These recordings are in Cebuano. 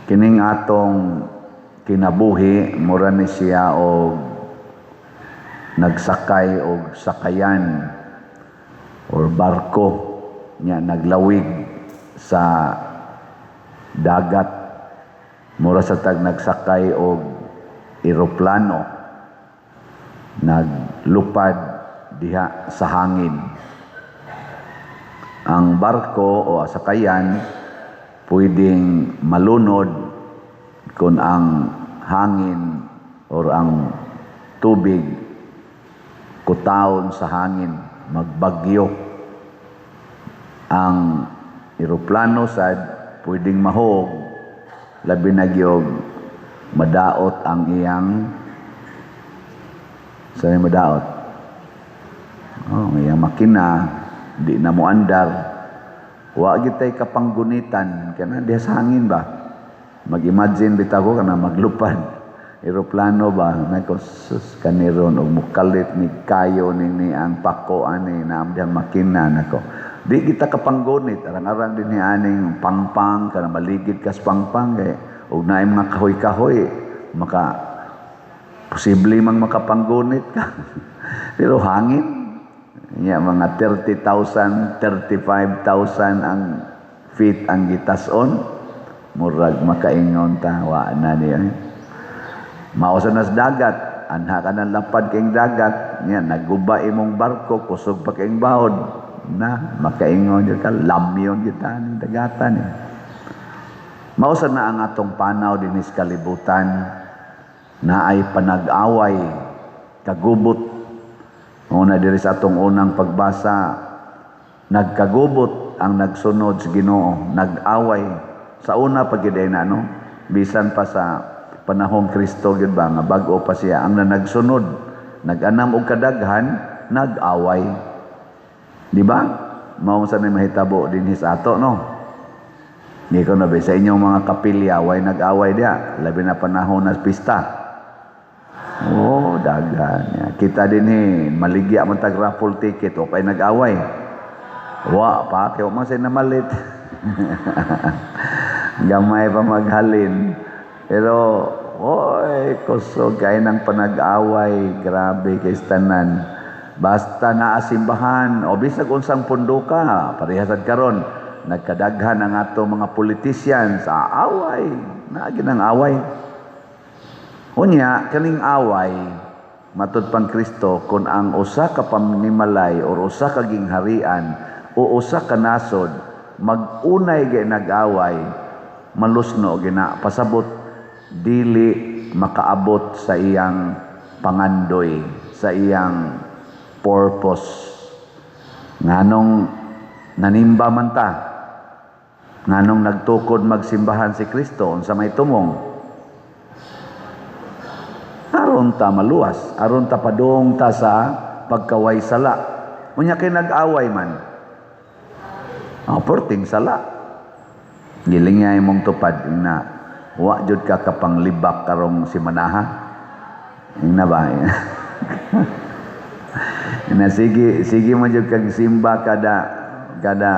Kining atong kinabuhi, mura ni siya og nagsakay og sakayan or barko nya naglawig sa dagat. Mura sa tag nagsakay og eroplano, naglupad diha sa hangin. Ang barko o sakayan pwedeng malunod kung ang hangin or ang tubig kutaon sa hangin, magbagyo. Ang eroplano sad pwedeng mahog, labi na gyud madaot ang iyang sa madaot. Oh, ang iyang makina di na moandar. Wa gitay kapanggunitan kana diha sa hangin ba. Mag-imagine bitaw ko kana maglupad eroplano ba, nako, sus, kaniron og mukalit ni kayo ni ang pako ani na dihang makina, nako. Di kita kapanggunit, arang-arang din ni aning pangpang kana maligid kas pangpang kay og naay mga kahoy-kahoy, maka posible mang makapanggunit ka. Pero hangin nya, mga 30,000, 35,000 ang feet ang gitason, murag makaingon ta, wa na niya. Mao sa nas dagat, anha ka ng lapad kayong dagat, nya naguba imong barko, kusog pa kayong bahod, na makaingon jud ka, lamyon kita ning dagatan eh. Mao sa na ang atong panaw dinis kalibutan, na ay panag-away, kagubot. Una diri sa atong unang pagbasa, nagkagubot ang nagsunod sa Ginoo, nag-away. Sa una pag na, no, bisan pa sa panahong Kristo gyud ba nga bag-o pa siya, ang nagsunod, nag-anam og kadaghan, nag-away. Di ba? Mao sa ni mahitabo dinhi sa ato, no? Di ko na ba sa inyong mga kapilya, way nag-away diha, labi na panahon na pista. Oh, daghan. Kita dinhi, maligya man tag raffle ticket o kay nag-away. Wa pa kay man say namalit. Gamay pa maghalin. Pero oy, kusog kay ng panag-away, grabe kay tanan. Basta naa simbahan o bisag unsang punduka, parehas sad karon nagkadaghan ang ato mga politicians, away, naa ang away. Unya, kaning away, matud pang Kristo, kung ang usa ka pamanimalay or usa ka gingharian o usa ka nasod mag-unay gay nag-away, malusno gina, pasabot dili makaabot sa iyang pangandoy, sa iyang purpose. Nganong nanimba man ta? Nganong nagtukod magsimbahan si Kristo? Unsa may tumong? Aron ta maluwas, aron ta padung ta sa pagkaway sala. Unya kay nag-away man. Oh, perting sala. Giling nga imong tupad na wa jud ka kapanglibak karong simanaha. Ingna ba? Na sige sige mo jud kag simba kada kada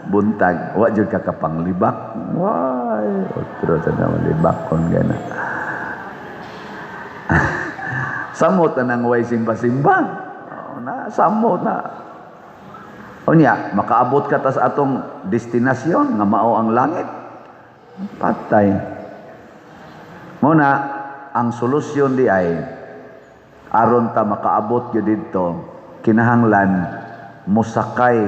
buntag, wa jud ka kapanglibak. Way, otro sa na malibak kon gana. Samot na nang way simba-simba. Oh, na samot na. Unya, makaabot ka ta sa atong destinasyon nga mao ang langit. Patay. Muna, ang solusyon di ay aron ta makaabot gyud didto, kinahanglan mosakay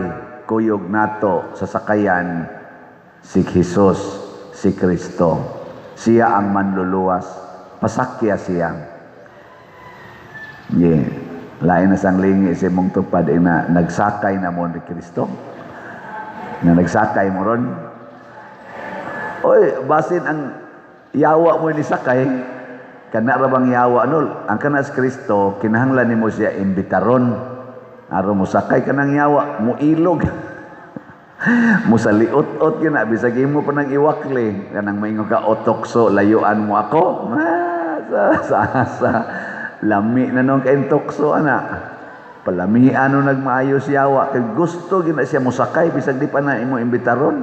kuyog nato sa sakayan si Jesus, si Kristo. Siya ang manluluwas. Pasakya siya. Yeah. Lain na sang lingi si mong tupad eh, na nagsakay na mo ni Kristo. Na nagsakay mo ron. Oy, basin ang yawa mo ni sakay, kana ra bang yawa no, ang kana si Kristo kinahanglan nimo siya imbitaron. Aron mo sakay kanang yawa, mo ilog. Musaliot-ot gyud na bisag imo pa nang iwakli, kanang maingon ka otokso, layuan mo ako. Ah, sa lami na nung kaintokso ana. Palamian no nagmaayo siya yawa kay gusto gyud na siya mosakay bisag di pa na imo imbitaron.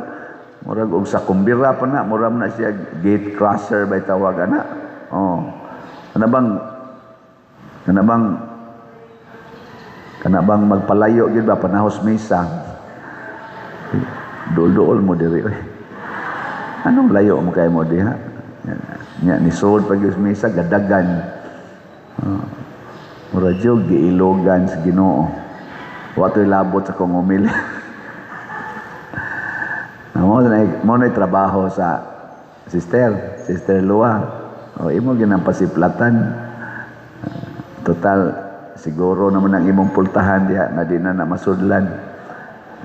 Murag og sa kumbira pa na, murag na siya gate crasher bay tawag ana. Oh. Kana bang magpalayo gyud ba panahos misa. Duol-duol mo diri oy. Anong layo mo kay mo diha? Nya ni sud pag misa gadagan. Oh. Mura jud giilogan sa Ginoo. Wa to'y labot sa kong umili. Mo na trabaho sa sister, Sister Lua. O imo ginang pasiplatan. Total siguro naman ang imong pultahan diha na di na na masudlan.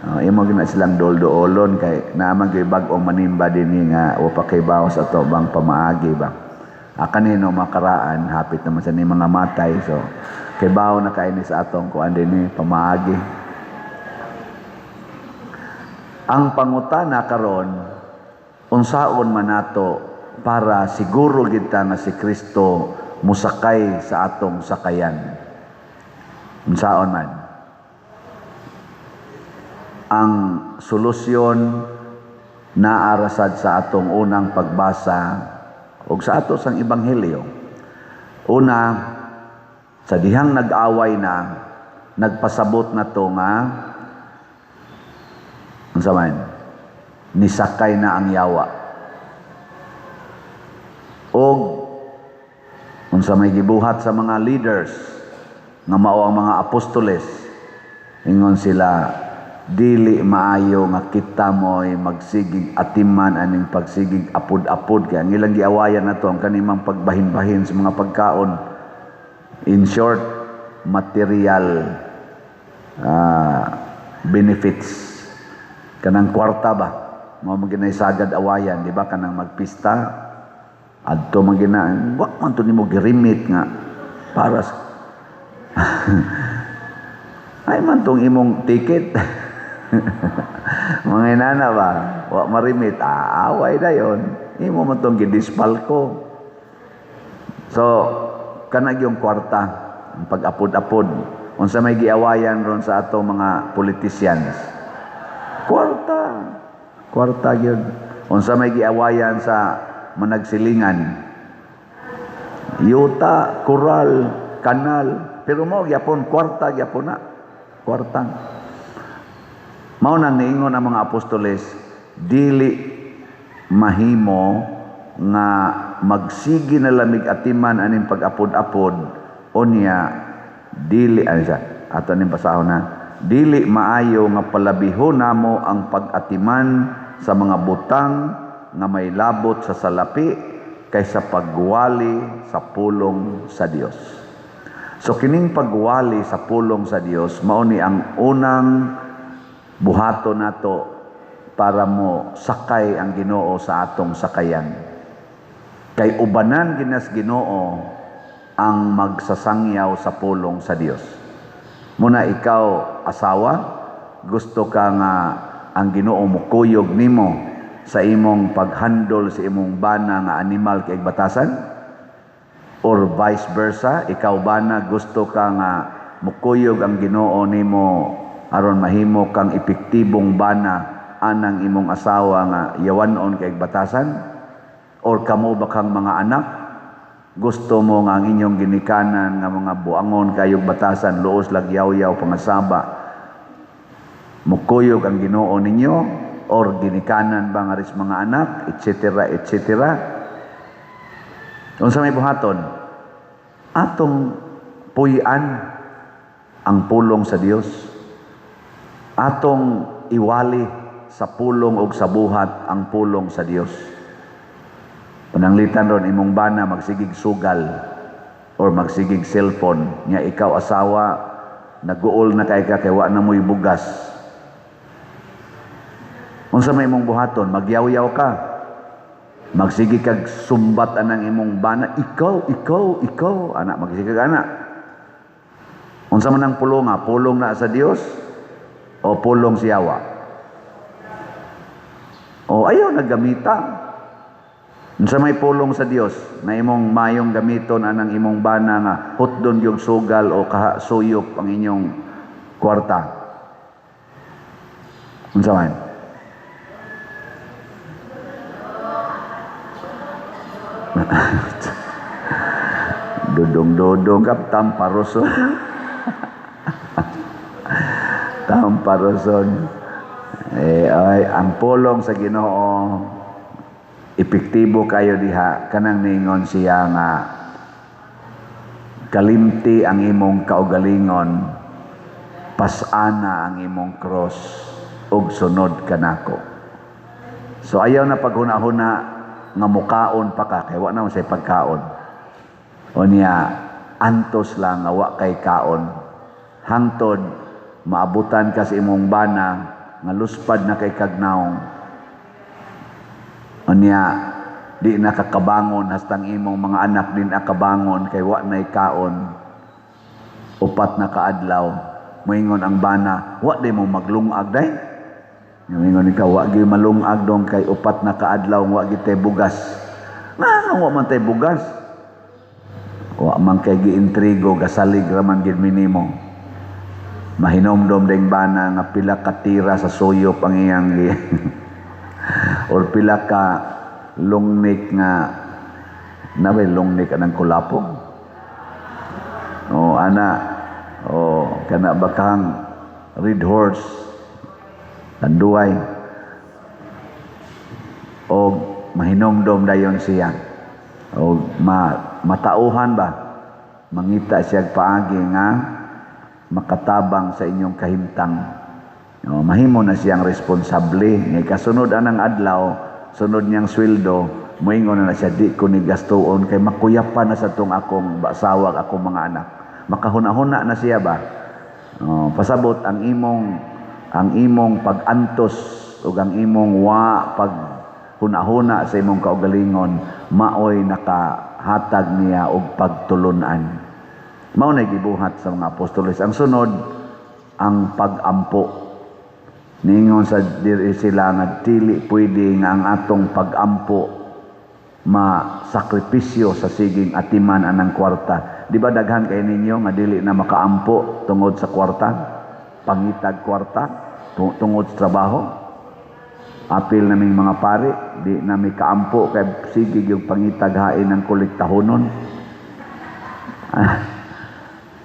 O, imo gina silang dol-doolon kay naa man gyud bag-ong manimba dinhi nga wa pa kay bawas ato bang pamaagi ba. Ah, kanino makaraan hapit naman sa ni mga matay, so kay bawo na kay ni sa atong kuan dinhi pamaagi. Ang pangutana karon, unsaon man nato para siguro kita nga si Kristo musakay sa atong sakayan? Unsaon man? Ang solusyon naarasad sa atong unang pagbasa ug sa ato sang ebanghelyo. Una, sa dihang nag-away na, nagpasabot na to nga unsa man, nisakay na ang yawa. Og unsa may gibuhat sa mga leaders nga mao ang mga apostoles, ingon sila, dili maayo nga kita mo'y magsigig atiman aning pagsigig apod-apod, kay ang ilang giawayan na to ang kanimang pagbahin-bahin sa mga pagkaon. In short, material benefits, kanang kwarta ba, mao man ginay sagad awayan, di ba? Kanang magpista adto man gina, wa man to nimo girimit nga para sa ay man tong imong ticket. Mga inana ba, wa marimit, aaway dayon. Imo man tong gidispalko. So kana gyung kwarta, ang pag-apod-apod. Unsa may giawayan ron sa ato mga politicians? Kwarta. Kwarta gyud. Unsa may giawayan sa managsilingan? Yuta, koral, kanal, pero mao gyapon kwarta gyapon na. Kwarta. Mao nang niingon ang mga apostoles, dili mahimo nga magsigi na lamig atiman aning pag-apod-apod unya dili ano siya ato ning basahon na, dili maayo nga palabihon namo ang pag-atiman sa mga butang nga may labot sa salapi kaysa pagwali sa pulong sa Dios. So kining pagwali sa pulong sa Dios mao ni ang unang buhaton nato para mo sakay ang Ginoo sa atong sakayan. Kay ubanan ginas Ginoo ang magsasangyaw sa pulong sa Dios. Muna ikaw asawa, gusto ka nga ang Ginoo mukuyog nimo sa imong paghandol sa imong bana nga animal kay batasan? Or vice versa, ikaw bana, gusto ka nga mukuyog ang Ginoo nimo aron mahimo kang epektibong bana anang imong asawa nga yawanon kay batasan? Or kamo ba kang mga anak, gusto mo nga ang inyong ginikanan nga mga buangon kayog batasan, luos lag yaw-yaw pangasaba, mukuyog ang Ginoo ninyo? Or ginikanan ba nga ris mga anak, etc., etc.? Unsa may buhaton? Atong puy-an ang pulong sa Dios, atong iwali sa pulong og sa buhat ang pulong sa Dios. Pananglitan ron imong bana magsigig sugal or magsigig cellphone nya ikaw asawa naguol na kay ka kay wa na mo'y bugas. Unsa may imong buhaton? Magyawyaw ka. Magsige kag sumbat anang imong bana, ikaw, ikaw, ikaw, anak, magsige kag anak. Unsa man ang pulong nga? Pulong na sa Dios o pulong siyawa? O ayaw naggamita. Unsa may pulong sa Dios na imong mayong gamiton anang imong bana nga hutdon yung sugal o kaha suyop ang inyong kwarta? Unsa man? Dudong-dudong kap tamparoson. Tamparoson. Eh, ay, ang pulong sa Ginoo epektibo kayo diha, kanang ningon siya nga kalimti ang imong kaugalingon, pasana ang imong cross ug sunod kanako. So ayaw na paghuna-huna nga mukaon pa ka kay wa na say pagkaon. O niya antos lang nga wa kay kaon hangtod maabutan ka sa imong bana nga luspad na kay kagnaong. O niya di na kakabangon hastang imong mga anak din akabangon kay wa nay kaon 4 na kaadlaw. Moingon ang bana, wa di mo maglungag day. Moingon ikaw, wa gyud malungag dong kay 4 na kaadlaw wa gyud tay bugas. Nga wa man tay bugas. Wa man kay giintrigo, gasalig ra man gyud minimo. Mahinomdom ding bana nga pila ka tira sa suyop ang iyang gi or pila ka lungnik nga nabay lungnik anang kulapong. O ana, o kana bakang red horse tanduay. O mahinomdom dayon siya. O matauhan ba mangita siya paagi nga makatabang sa inyong kahimtang. O, mahimo na siyang responsable. Ngay kasunod anang adlaw, sunod niyang sweldo, moingon na siya, di ko ni gastuon kay makuyapan na sa tong akong basawag, akong mga anak. Makahuna-huna na siya ba? O, pasabot ang imong pag-antos ug ang imong wa pag huna-huna sa imong kaugalingon maoy nakahatag niya og pagtulunan. Mao na gibuhat sa mga apostoles. Ang sunod, ang pag-ampo. Ningon sa diri sila nga dili pwede nga ang atong pag-ampo masakripisyo sa siging atiman anang kwarta. Di ba daghan kay ninyo nga dili na makaampo tungod sa kwarta? Pangitag kwarta tungod sa trabaho? Apil naming mga pari, di nami kaampo kay sige yung pangitag hain ng kolektahonon.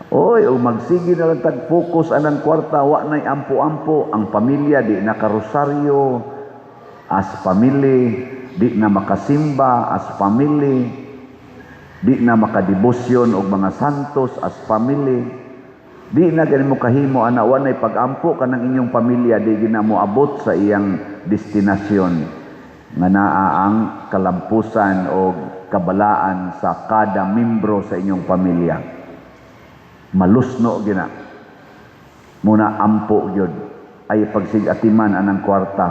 Oy, o magsige na lang tag focus anang kwarta, wa nay ampo-ampo, ang pamilya di nakarosaryo as family, di na makasimba as family, di na makadebosyon og mga santos as family, di na gani mo kahimo ana, wa nay pag-ampo kanang inyong pamilya, di gina mo abot sa iyang destinasyon nga naa ang kalampusan o kabalaan sa kada membro sa inyong pamilya. Malusno gina. Muna ampo gyud ay pagsigatiman anang kwarta,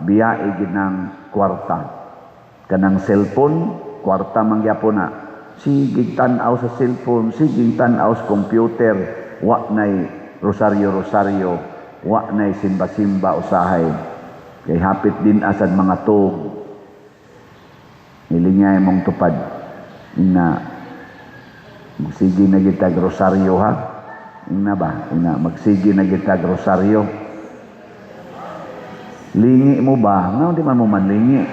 biyae gid ng kwarta. Kanang cellphone, kwarta man gyapon na. Sige tan-aw sa cellphone, sige tan-aw sa computer, wa nay rosaryo-rosaryo, wa nay simba-simba usahay. Kay hapit din asad mga tug. Nilingay mong tupad. Ina, magsige na gitag rosaryo ha. Ina ba? Ina, magsige na gitag rosaryo. Lingi mo ba? Nga, di man mo manlingi.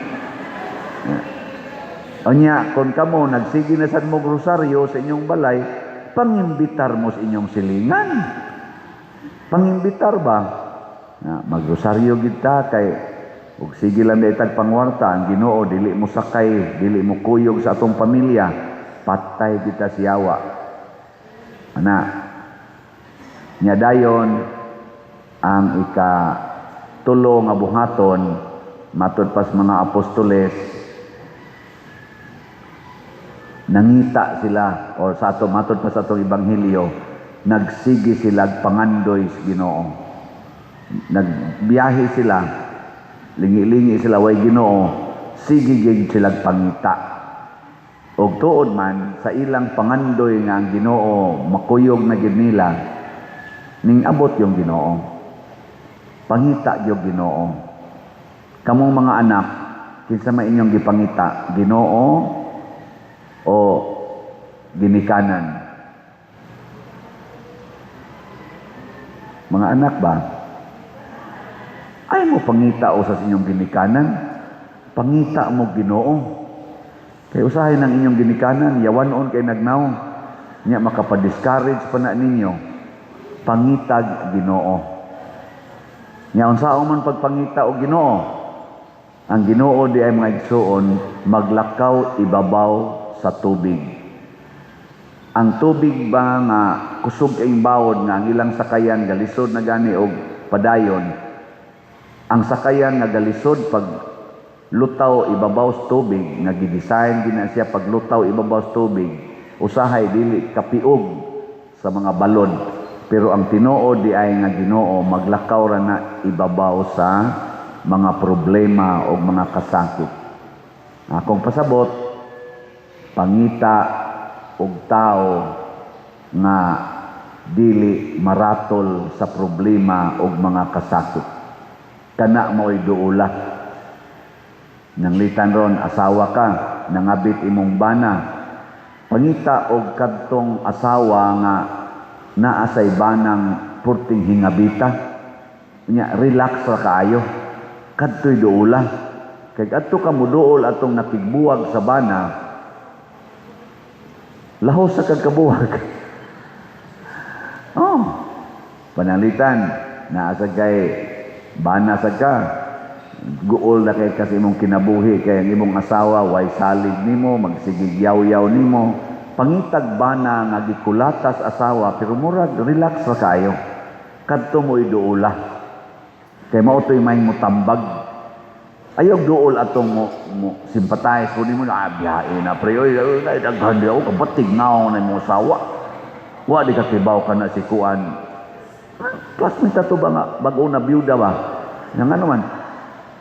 Onya, kung kamo nagsige na sad mo rosaryo sa inyong balay, pangimbitar mo sa inyong silingan. Pangimbitar ba? Na, magrosaryo kita kay ug sige lang daytag pangwarta ang Ginoo, dili mo sakay, dili mo kuyog sa atong pamilya, patay kita siyawa. Ana nya dayon ang ika tulo nga buhaton matud pas mga apostoles, nangita sila o sa ato matud pa sa atong ebanghelyo, nagsige sila pangandoy sa Ginoo. Nagbiyahe sila, lingi-lingi sila way Ginoo, sige gyud sila pangita. Og tuod man sa ilang pangandoy nga ang Ginoo makuyog na gyud nila, ning abot yung Ginoo. Pangita gyud Ginoo. Kamong mga anak, kinsa may inyong gipangita, Ginoo o ginikanan? Mga anak ba? Ay mo pangita o sa inyong ginikanan? Pangita mo Ginoo. Kay usahay ng inyong ginikanan, yawanon kay nagnaw. Nya makapa-discourage pa na ninyo. Pangitag Ginoo. Nya unsaon man pagpangita og Ginoo? Ang Ginoo di ay, mga igsuon, maglakaw ibabaw sa tubig. Ang tubig ba nga kusog kay bawod nga ang ilang sakayan galisod na gani og padayon. Ang sakayan nga galisod pag lutaw ibabaw sa tubig, nga gidesign gina siya pag lutaw ibabaw sa tubig, usahay dili kapiog sa mga balod. Pero ang tinuod di ay nga Ginoo maglakaw ra na ibabaw sa mga problema o mga kasakit. Akong pasabot, pangita og tao nga dili maratol sa problema og mga kasakit. Kana mao'y duula. Nanglitan ron, asawa ka, nangabit imong bana. Pangita og kadtong asawa nga naa say banang purting hingabita. Nya relax ra kaayo. Kadto'y duula. Kay adto ka muduol atong nakigbuwag sa bana, lahos sa kag kabuwag. Oh, pananglitan, naa sa kay bana sa ka, guol na kay kasi imong kinabuhi kay ang imong asawa way salig nimo, magsigig yaw-yaw nimo. Pangitag bana nga gikulatas asawa pero murag relax ra kaayo. Kadto mo iduula. Kay mao to'y may mutambag. Ayaw duol atong mo sympathize ko nimo na, "Ah, biyahe na pre, oy, ay daghan di ako kabatig naon na imong asawa. Wa di ka kibaw ka na si kuan. Classmate ato ba nga bag-o na byuda ba? Nga ano man,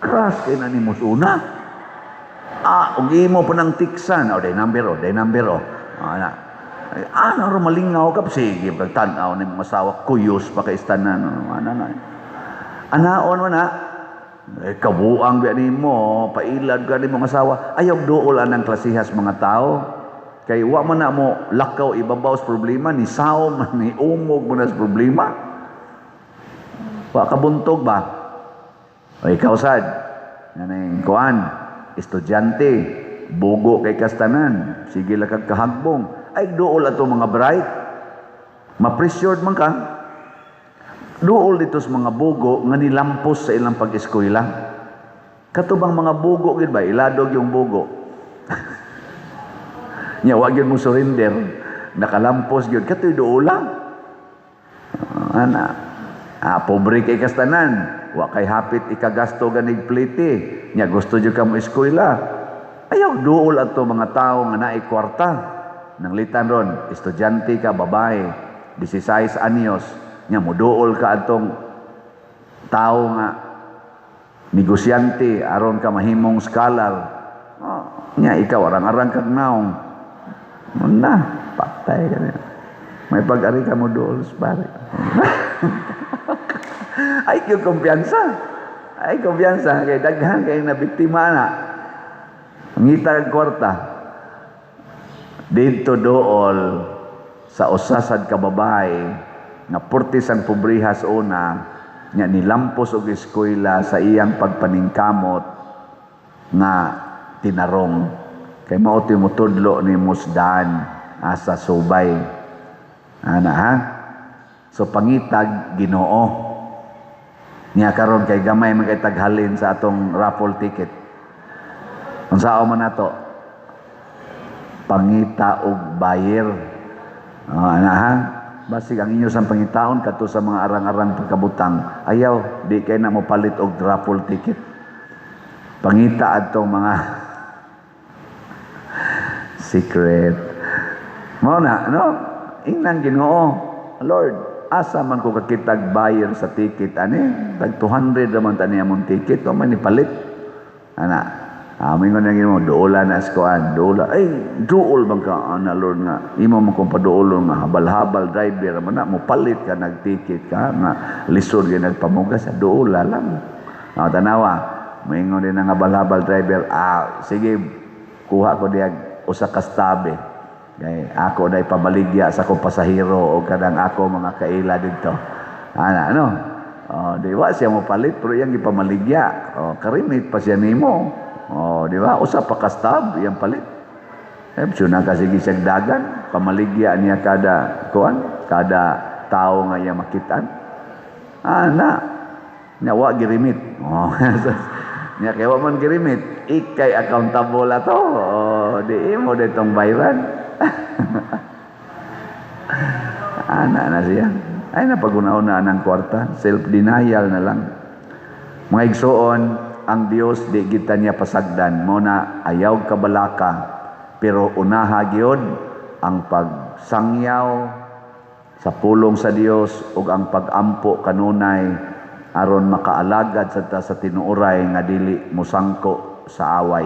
crush kay na nimo una. Ah, ug imo pa nang tiksan. O, day number, o, day number, o. Ah, na. Ay, ano ro malingaw ka? Sige, pagtan-aw ni imong asawa, kuyos pa kay istanan. Ano na. Anaon mo na. Eh, kabuang biya nimo, pailad ka nimong asawa. Ayaw duol anang klasihas mga tao. Kay wa man na mo lakaw ibabaw sa problema, ni sao man, ni umog mo na sa problema. Wa kabuntog ba? O ikaw sad, naning kuan, estudyante, bugo kay kastanan, sige lang kag kahagbong. Ay duol ato mga bright. Ma-pressured man ka. Duol dito sa mga bugo nga nilampos sa ilang pag-eskwela. Katubang mga bugo gid ba, iladog yung bugo. Nya wa gyud mo surrender, nakalampos gyud katoy duola. Ah, ana. Ah, pobre kay kastanan, wa kay hapit ikagasto ganig plite. Nya gusto jud ka mo eskwela. Ayaw duol ato mga tao nga naay kwarta. Nanglitan ron, estudyante ka, babae, 16 anyos, nya moduol ka atong tao nga negosyante aron ka mahimong scholar. Oh, nya ikaw arang-arang kag naong. Na, patay ka na. May pag-ari ka mo duol, pare. Ay, yung kumpiyansa. Ay, kumpiyansa. Kay daghan kay na biktima na. Ngita kag kwarta. Dito dool sa usasad ka babae nga purtis ang pobrehas una nya nilampos og eskwela sa iyang pagpaningkamot nga tinarong kay mao to'y motudlo ni Musdan asa subay ana ha. So pangitag Ginoo. Niya karon kay gamay man kay taghalin sa atong raffle ticket, unsaon man nato? Pangita og buyer. Oh, ana ha. Basig ang inyo sang pangitaon kadto sa mga arang-arang pagkabutang. Ayaw, di kay na mo palit og raffle ticket. Pangita adtong mga secret. Mao na, no? Ingnang Ginoo, "Lord, asa man ko kakitag buyer sa ticket ani? Tag 200 raman tani among ticket, wa man ni palit." Ana. Amin ko na Ginoo, "Duola na askuan, duola." "Ay, duol bang ka, ana Lord, nga imo mo kong paduolon nga habal-habal driver man na mo palit ka nagticket ka nga lisod gyud nagpamugas sa duola lang." Ah, tanawa, moingon din ang habal-habal driver, "Ah, sige, kuha ko diag usa ka stabe. Kay ako na ipabaligya sa akong pasahero o kanang ako mga kaila dito." Ana, ano? Oh, di ba siya mo palit pero iyang ipamaligya. Oh, karimit pa siya nimo. Oh, di ba? Usa pa ka stab iyang palit. Eh, na kasi siyag dagan, pamaligya niya kada kuan, kada tao nga iya makitaan. Ah, na. Nya wa girimit. Oh. Nya kay wa man girimit, ikay accountable ato. Oh, di imo ditong bayran. Ana na siya. Ay na pag-una-una ng kwarta, self-denial na lang. Mga igsoon, ang Dios di kita niya pasagdan. Mo na ayaw kabalaka, pero unaha gyud ang pagsangyaw sa pulong sa Dios ug ang pagampo kanunay aron makaalagad sa ta sa tinuoray nga dili mosangko sa away.